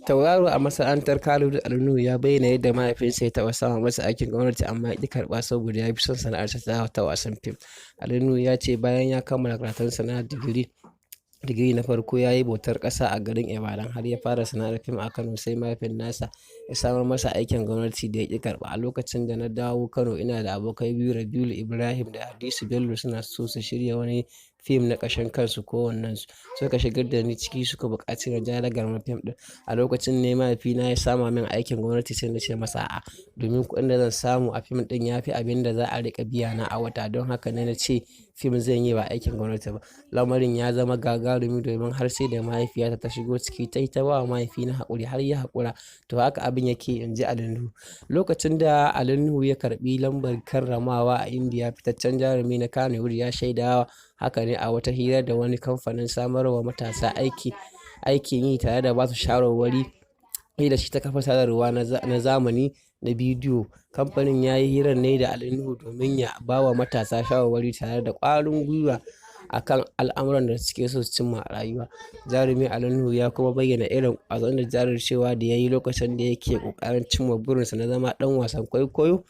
Tauraro a masana'antar Kannywood Ali Nuhu ya bayyana yadda mahaifinsa ya taɓa sama masa aikin gwamnati amma ya ƙi karɓa saboda ya fi son sana'arsa ta wasan fim. Ali Nuhu ya ce bayan ya kammala karatunsa na digiri na farko, ya yi bautar ƙasa a garin Ibadan har ya fara sana'ar fim a Kano, sai mahaifin nasa ya samar masa aikin gwamnati da ya ƙi karɓa. "A lokacin da na dawo Kano ina da abokai biyu, Rabilu Ibrahim da Hadisu Bello, suna so su shirya wani fim na ƙashin kansu kowannensu. Suka shigar da ni ciki suka buƙaci na ja ragamar fim ɗin. A lokacin ne mahaifina ya sama min aikin gwamnati, sai na ce masa a'a, domin kuɗin da zan samu a fim ɗin ya fi abin da za a riƙa biyana a wata. Don haka ne na ce fim zan yi ba aikin gwamnati ba. Lamarin ya zama gagarumi domin har sai da mahaifiyata ta shigo ciki ta yi ta ba wa mahaifina haƙuri har ya haƙura. To haka abin yake," in ji Ali Nuhu. Lokacin da Ali Nuhu ya karɓi lambar karramawa a Indiya, fitaccen jarumi na Kannywood ya shaida haka ne a wata hira da wani kamfanin samarwa matasa aikin yi tare da ba su shawarwari da shi ta kafar sadarwa na zamani na bidiyo. Kamfanin ya yi hirar ne da Ali Nuhu domin ya ba wa matasa shawarwari tare da ƙwarin gwiwa a kan al'amuran da suke so su cimma a rayuwa. Jarumi Ali Nuhu ya kuma bayyana irin ƙwazo da jajircewa da ya yi lokacin da yake ƙoƙarin cimma burinsa na zama ɗan wasan kwaikwayo.